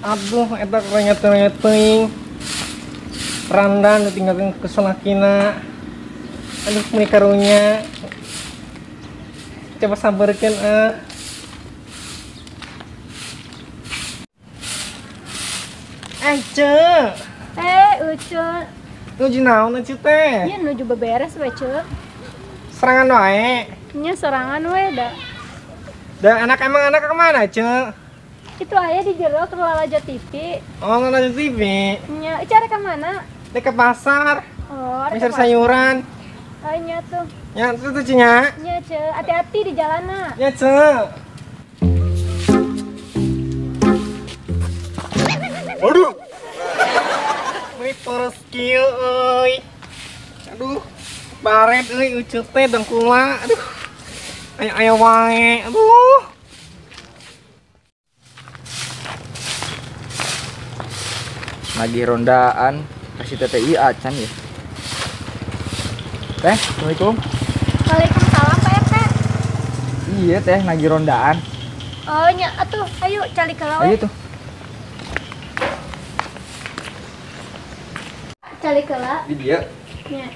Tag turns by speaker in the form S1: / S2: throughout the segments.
S1: Aduh, eta kerenget-kerenget teuing. Randa nu tinggalkeun ku salakina. Aduh, meuni karunya. Coba sampeurkeun ah. Eh, Ceu.
S2: Eh, Ucu.
S1: Nuju naon Ucu teh?
S2: Nya nuju beberes we, Ceu.
S1: Serangan wae.
S2: Nya sorangan we da.
S1: Da anak emang anak kemana, Ceu?
S2: Itu aya di jero keur lalajo TV.
S1: Oh, lalajo TV.
S2: Nya, Ucu arek ka mana?
S1: Dek ke pasar.
S2: Oh, arek
S1: Meser sayuran.
S2: Oh, nya tuh.
S1: Nya tuh tuh nya.
S2: Nya, Ceu. Hati-hati di jalanna.
S1: Nya, Ceu. Aduh. Meuni poros kieu euy. Aduh, baret euy Ucu teh dengkulna. Aduh. Aya-aya wae. Aduh.
S3: Lagi rondaan kasih TTI acan ya. Teh, Assalamualaikum.
S2: Waalaikumsalam Pak RT.
S3: Iya teh, lagi rondaan.
S2: Oh nya atuh, ayo calik heula we.
S3: Ayo tuh.
S2: Calik heula.
S3: Di dieu.
S2: Nya.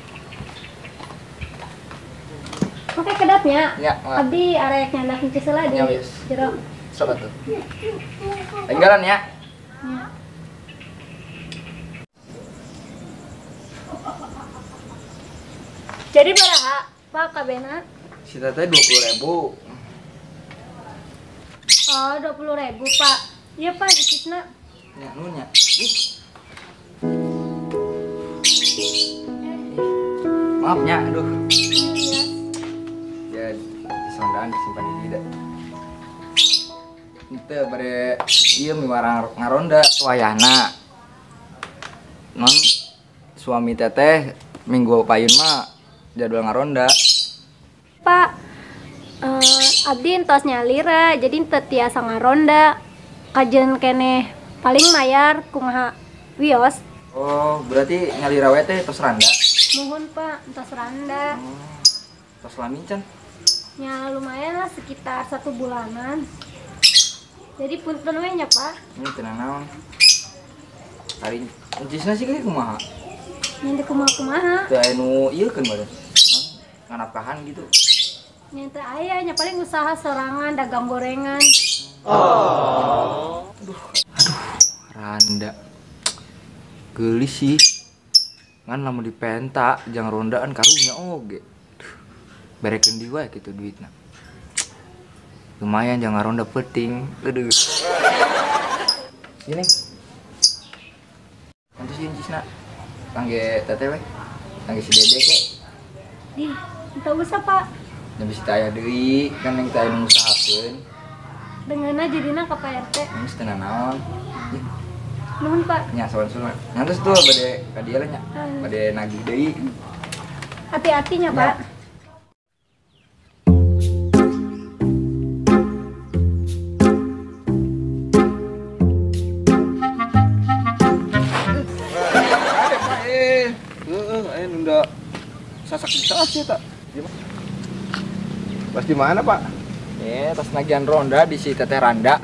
S2: Oke kedapnya.
S3: Nya,
S2: abdi arek nyandak incis heula di jero.
S3: Sok atuh. Tinggalan ya.
S2: Nya. Jadi baraha Pak kabehna?
S3: Si teteh 20.000.
S2: Oh, 20.000 Pak. Iya Pak, icisna.
S3: Nya nuhun nya. Ih. Maaf nya, aduh.
S2: Iya.
S3: Ya, disondaan disimpan di dieu. Henteu bade ieu miwarang ngaronda wayahna. Non suami teteh minggu payun mah jadwal ngaronda.
S2: Pak, abdi entos nyalira, jadi teu tiasa ngaronda. Kajen keneh paling mayar kumaha wios.
S3: Oh, berarti nyalira we teh tos randa?
S2: Muhun Pak, entos randa.
S3: Oh, tos lami can?
S2: Ya lumayan lah, sekitar 1 bulanan. Jadi punten we nya Pak.
S3: Ini tenang naon. Hari encisna sih kayak kumaha?
S2: Nya teu kumaha-kumaha.
S3: Teu aya nu ieu keun badan. Nganapkahan gitu.
S2: Nya teu aya, nya paling usaha sorangan dagang gorengan.
S3: Oh. Aduh, aduh, randa. Geulis sih. Ngan lamun dipenta jang rondaan karunya oge. Berekeun deui wae kitu duitna. Lumayan jang ngaronda peuting. Aduh. Gini. Kantos ieu encisna. Kangge teteh we. Kangge si Dede ke.
S2: Dih, teu usah, Pak.
S3: Nya bisi teu aya deui, kan yang teu aya nu ngusahakeun.
S2: Dengeuna jadina ka Pak RT.
S3: Geus teu nanaon.
S2: Nuhun, Pak.
S3: Nya sawan-sawan. Ngantos tuh bade ka dieu lah nya. Bade nagih deui.
S2: Hati-hati nya, Pak.
S4: Nunda sasak bisa sih tak? Pas di mana Pak?
S3: Tas nagihan ronda di si Teteh Randa.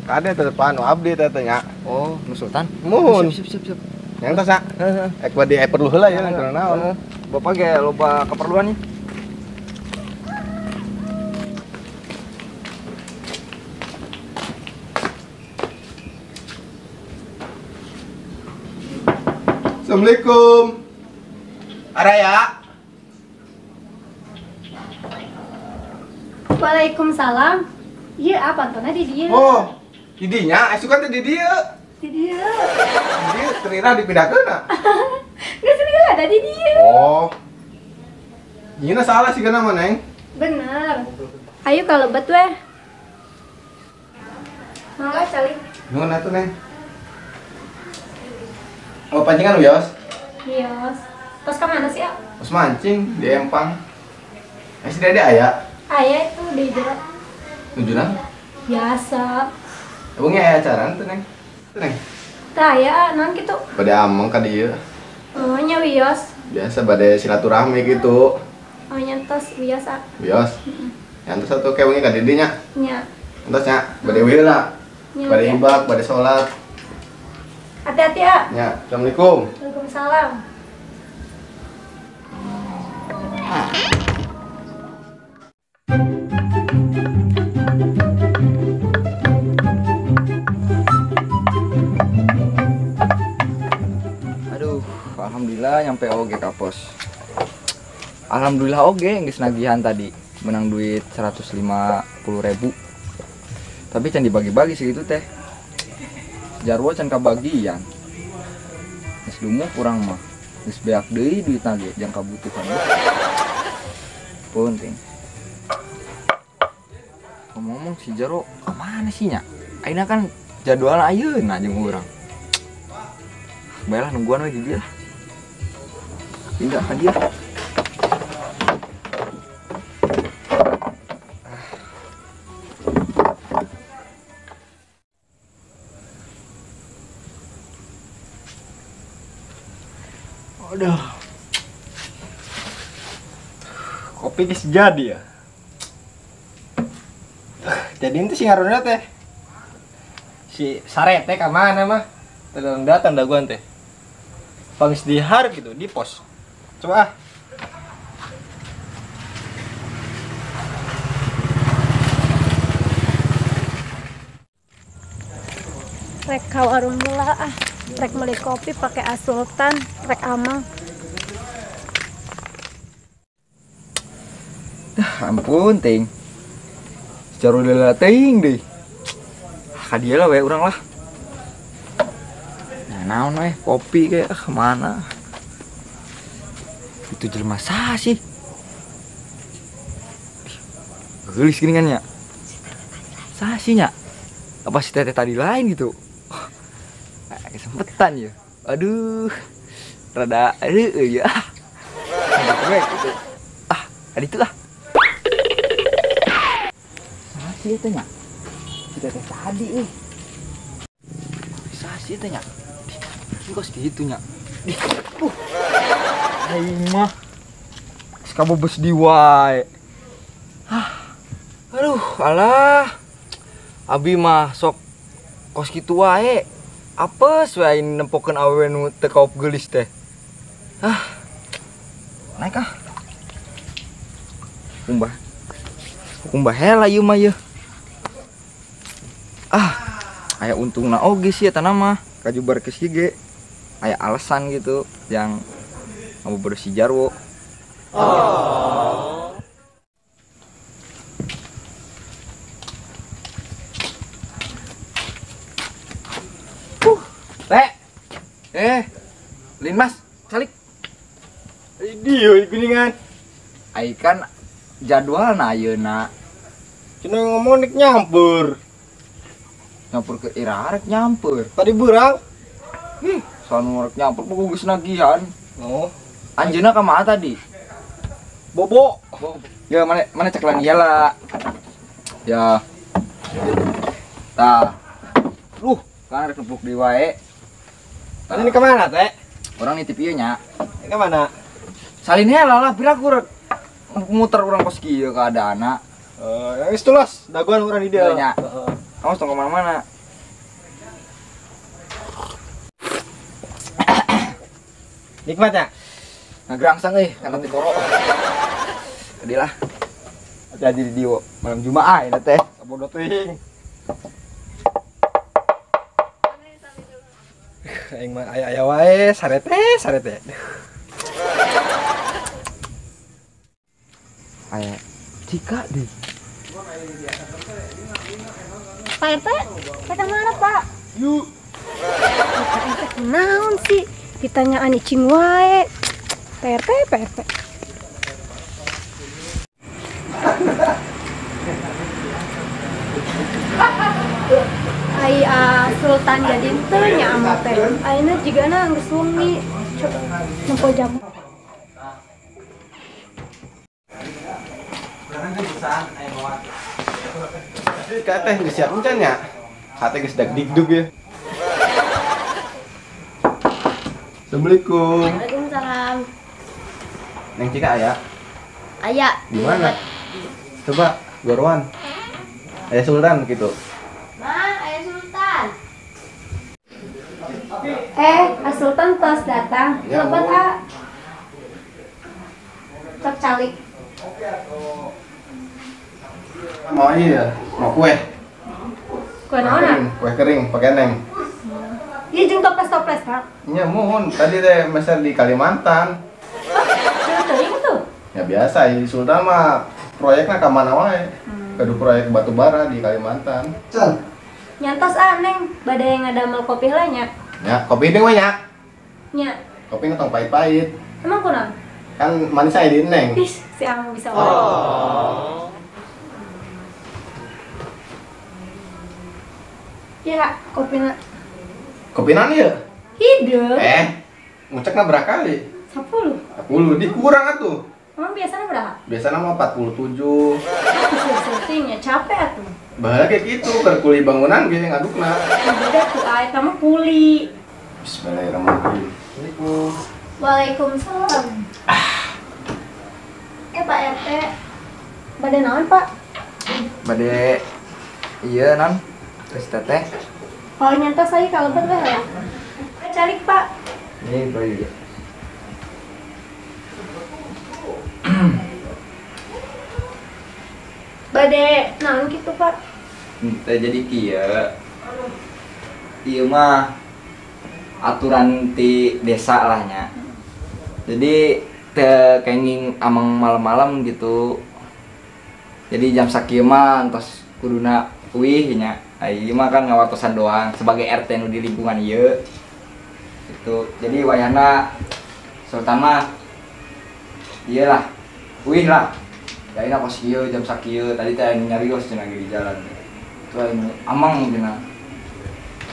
S4: Kade tetepan abdi tetehnya.
S3: Oh, nu Sultan.
S4: Muhun.
S3: Siap, siap, siap.
S4: Yang tas, heeh. Ek bade perlu heula ya karena naon.
S3: Bapak ge loba keperluan nih.
S4: Assalamualaikum. Araya.
S2: Waalaikumsalam. Iya, apa antona di dieu?
S4: Oh, di dinya, asukan teh di dieu.
S2: Di dieu.
S4: Di dieu terira dipindahkeun na.
S2: Geus ini ada di dieu.
S4: Oh. Nyeuna salah sih kana mah, Neng.
S2: Bener. Ayo ka lebet weh. Mangga calik.
S4: Nuhun atuh, Neng. Oh, pancingan wios?
S2: Wios. Tos ka mana sih, ya?
S4: Tos mancing di empang. Si Dede aya?
S2: Aya itu di jero.
S4: Tujuan?
S2: Biasa.
S4: Emangnya aya acara tuh, Neng? Tuh, Neng.
S2: Tah aya, naon kitu?
S4: Bade ameng ka dieu.
S2: Oh, nya wios.
S4: Biasa bade silaturahmi gitu.
S2: Oh, nya tos wios, ah.
S4: Wios. Nya tos atuh ke wengi ka dieu nya.
S2: Nya.
S4: Entos nya, bade heula. Bade ibak, bade salat.
S2: Hati-hati ya.
S4: Ya, assalamualaikum.
S2: Waalaikumsalam.
S3: Aduh, alhamdulillah nyampe oge ka pos. Alhamdulillah oge geus nagihan tadi, menang duit 150.000. Tapi can dibagi-bagi segitu teh. Jarwo can kabagian. Geus lumuh kurang mah. Geus beak deui duitna ge jang kabutuhan. Penting. Ngomong-ngomong si Jarwo kemana sih nya? Ayeuna kan jadwal ayeuna jeung urang. Baiklah nungguan we di dia. Pindah ka dia.
S1: Aduh. Kopi geus jadi ya. Jadi itu si ngaruna teh. Si Sare teh ka mana mah? Teu datang daguan teh. Pangis di har gitu di pos. Coba ah.
S2: Rek ka warung heula ah. Rek meuli kopi pakai Asultan, rek amang.
S3: Dah ampun ting. Secara lelah ting deh. Ka dia lah we urang lah. Nah, naon we kopi kayak kemana? Itu jelema saha sih? Geulis gini kan nya. Saha sih nya? Apa si teteh tadi lain gitu? Kesempetan ya. Aduh. Rada aduh ya. Gitu. Ah, ada itu lah. Saha sih teh nya? Si teteh tadi euy. Saha sih teh nya? Ih, kos kitu nya. Ih. Aing mah. Geus kabobos di wae. Ah. Aduh, alah. Abi mah sok kos kitu wae. Apes we aing nempokeun awewe nu teu kaop geulis teh. Ah. Naik ah. Kumbah. Kumbah hela ieu mah yeuh. Ah, aya untungna oge sih eta mah. Kajubar geus ge. Aya alasan gitu yang ngabuburit si Jarwo. Oh. Teh. Lin Mas, calik.
S1: Ieu geuningan.
S3: Ai kan jadwalna ayeuna.
S1: Cenah ngomong nek nyampur.
S3: Nyampur ke ira rek nyampur.
S1: Tadi beurang.
S3: Ih, soalna rek nyampur pokok geus nagihan.
S1: Oh,
S3: anjeunna ka mana tadi?
S1: Bobo.
S3: Ya mana mana ceklan heula. Ya. Tah. Kan rek nempuk deui wae.
S1: Tadi ini kemana teh?
S3: Orang nitip ieu nya.
S1: Ini kemana?
S3: Salin heula lah, piraku rek muter urang kos kieu keadaanna.
S1: Ya geus tulas, dagoan urang di dieu.
S3: Nya. Kamu tong kemana-mana.
S1: Nikmat ya?
S3: Ngagrangsang euy, kana teh koro. Tadi lah. Hati-hati di dieu malam Jumaah ini teh.
S1: Sabodo teuing. Aing mah aya-aya wae, sarete, sarete.
S3: Aya Cika deh.
S2: Pak RT, kita mana Pak?
S1: Yuk.
S2: Pak RT kunaon sih? Ditanyaan icing wae. Pak RT, Pak RT. Ai Sultan jadi teu nya amang teh. Ayeuna jigana geus wengi. Coba nempo jamu.
S4: Ka teh geus siap encan nya? Hate geus dag-digdug ya. Assalamualaikum.
S5: Waalaikumsalam.
S4: Neng Cika aya?
S5: Aya.
S4: Di mana? Coba goroan. Aya Sultan gitu.
S5: Ma, aya Sultan.
S2: Sultan tos datang.
S4: Ya,
S2: lebat a. Cok calik.
S4: Mau iya, mau kue.
S2: Kue naon?
S4: Kue kering pakai neng.
S2: Iya jeung toples-toples, Pak.
S4: Iya, mohon. Tadi teh meser di Kalimantan.
S2: Oh, teuing tuh.
S4: Ya biasa, si Sultan mah proyeknya ka mana wae. Gaduh proyek batu bara di Kalimantan. Cel.
S2: Nyantos ah, Neng. Bade ngadamel kopi heula nya.
S4: Ya, kopi deui we nya.
S2: Nya.
S4: Kopi tong pahit-pahit.
S2: Emang kunaon?
S4: Kan manis aya di Neng.
S2: Ih, si Amang bisa wae.
S4: Oh.
S2: Ya, kopina.
S4: Kopi naon ieu?
S2: Hideung.
S4: Ngucekna berapa kali?
S2: 10.
S4: 10, dikurang atuh.
S2: Emang biasanya berapa?
S4: Biasanya mah 47.
S2: Syutingnya capek atuh.
S4: Bahaya kayak gitu, keur kuli bangunan ge ngadukna.
S2: Beda tuh, eta mah kuli.
S4: Bismillahirrahmanirrahim.
S3: Assalamualaikum.
S2: Waalaikumsalam. Pak RT. Bade naon, Pak?
S3: Bade iya non. Terus teteh.
S2: Kalau nyantos saya kalau bet weh ya. Calik, Pak.
S3: Ini bayu.
S2: Bade naon kitu, Pak?
S3: Teh jadi kieu. Ieu mah aturan ti desa lah nya. Jadi teu kenging amang malam-malam gitu. Jadi jam sakieu mah entos kuduna uih nya. Ieu mah kan ngawartosan doang sebagai RT nu di lingkungan ieu. Gitu. Jadi wayahna Sultan mah ieu lah. Uih lah. Ayeuna kos kieu jam sakieu tadi teh anu nyarios cenah di jalan. Itu anu amang cenah.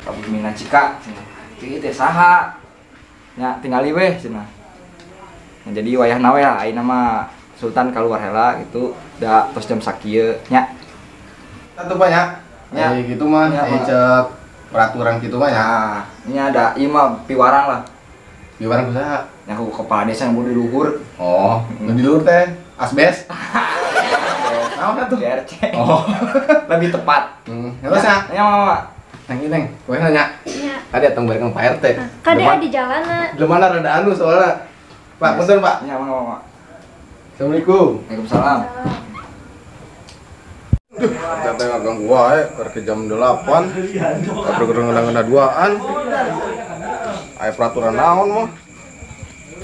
S3: Ka Bumina Cika cenah. Ieu teh saha? Nya tingali weh cenah. Nah, jadi wayahna we lah ayeuna mah Sultan kaluar heula gitu da tos jam sakieu nya.
S4: Atuh banyak. Ya gitu mah, ya, cek peraturan gitu mah ya.
S3: Nah, ini ada ieu mah piwarang lah.
S4: Piwarang kusaha?
S3: Nya ku kepala desa yang di luhur.
S4: Oh, nu di luhur teh asbes. Naon atuh?
S3: DRC.
S4: Oh,
S3: lebih tepat.
S4: Terus ya?
S3: Ya, Mama.
S4: Neng neng, kowe nanya.
S2: Iya.
S4: Tadi atong bareng Pak RT.
S2: Kade di jalan.
S4: Jelema rada anu soalna. Pak, punten, Pak.
S3: Iya, Mama, Mama.
S4: Assalamualaikum.
S3: Waalaikumsalam.
S4: Duh, teteh ngaganggu wae, keur ke jam 8. Keur ngena-ngena duaan. Aya peraturan naon mah?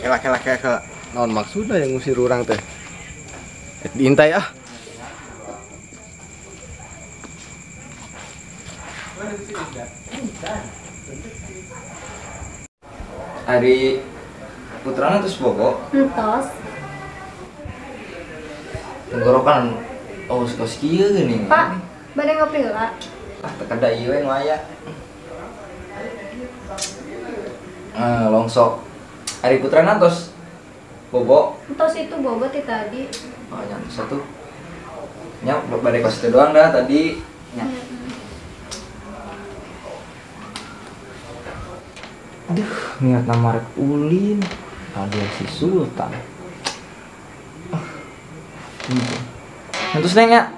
S4: Kela kela kela. Naon maksudna yang ngusir urang teh? Diintai ah.
S3: Ari putrana terus bogo.
S2: Entos.
S3: Tenggorokan oh kos kieu geuning.
S2: Pak, bade ngopi heula.
S3: Ah, teu kada ieu we nu aya. Longsok. Ari putrana tos bobo.
S2: Entos itu bobo ti tadi.
S3: Oh, nya entos atuh. Nya bade kos itu doang dah tadi. Nya. Aduh, niat nama rek ulin. Ada si Sultan. Terus neng ya,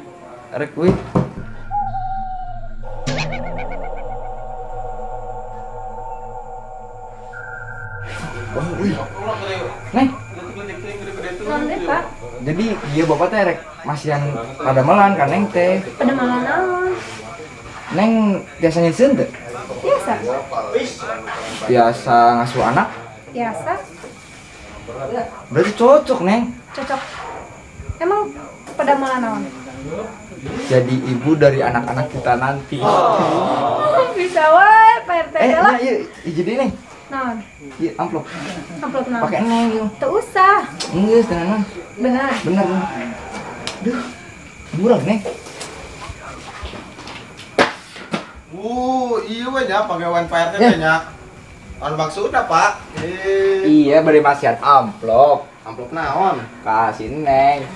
S3: rek uih. Neng.
S2: Pak.
S3: Jadi dia bapak teh rek masihan pada melan kan neng teh.
S2: Pada melan naon?
S3: Neng biasanya nyieun teu?
S2: Biasa.
S3: Biasa ngasuh anak?
S2: Biasa.
S3: Berarti cocok, Neng.
S2: Cocok. Emang pada malah naon?
S3: Jadi ibu dari anak-anak kita nanti.
S2: Oh. Bisa wae, Pak RT lah.
S3: Iya, jadi Neng.
S2: Naon?
S3: Iya, amplop.
S2: Amplop naon?
S3: Pakai Neng ieu.
S2: Teu usah.
S3: Geus, tenang.
S2: Benar.
S3: Benar. Duh. Murah, Neng.
S4: Iya we nya pagawean Pak RT teh nya. Anu maksudna, Pak?
S3: Iya, bari masihan amplop.
S4: Amplop naon?
S3: Kasih Neng.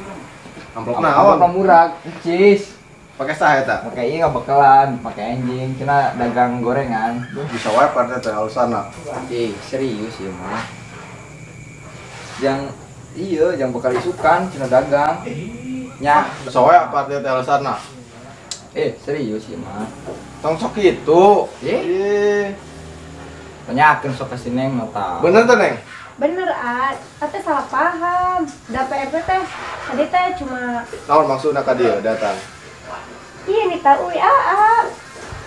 S4: Amplop naon?
S3: Amplop murah, cis.
S4: Pakai saha eta?
S3: Pakai ieu bekalan, pakai anjing, cenah dagang gorengan.
S4: Duh, bisa wae Pak RT teh alusana.
S3: Ih, serius ieu mah. Yang iya, yang bekal isukan cenah dagang. Nya,
S4: bisa wae Pak RT teh alusana.
S3: Serius ieu mah.
S4: Tong sok kitu.
S3: Eh. Tanyakeun sok ka si Neng mah tah.
S4: Bener tuh, Neng?
S2: Bener, A. Teh salah paham. Da Pak RT teh tadi teh cuma
S4: Naon maksudna ka dieu datang?
S2: Iya nih tahu ya, A.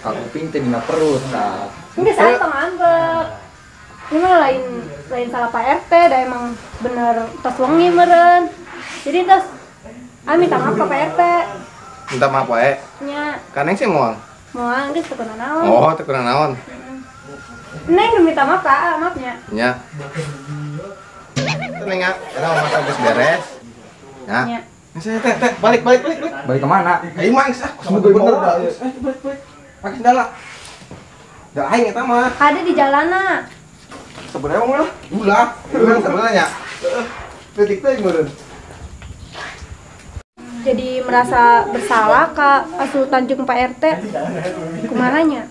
S3: Ka kuping teh dina perut tah.
S2: Ini saya tong ambek. Ini mah lain lain salah Pak RT, da emang bener tos wengi meureun. Jadi tos A minta maaf ke Pak RT.
S4: Minta maaf wae.
S2: Nya.
S4: Ka Neng sih moal.
S2: Moal geus teu kuna naon.
S4: Oh, teu kuna naon.
S2: Neng nu minta maaf ka A, maafnya.
S4: Nya. Teu Neng ya, eta mah masa geus beres. Ya.
S2: Nya.
S4: Ini teh teh balik balik balik balik.
S3: Balik ke mana?
S4: Aing mah geus ah, semoga bener dah. Eh, balik balik. Pakai sendala. Da aing eta mah.
S2: Ada di jalana.
S4: Sebenarnya mau lah. Ulah, ulah sebenarnya. Detik teh meureun.
S2: Jadi merasa bersalah ka Sultan jeung Pak RT. Kumaha nya?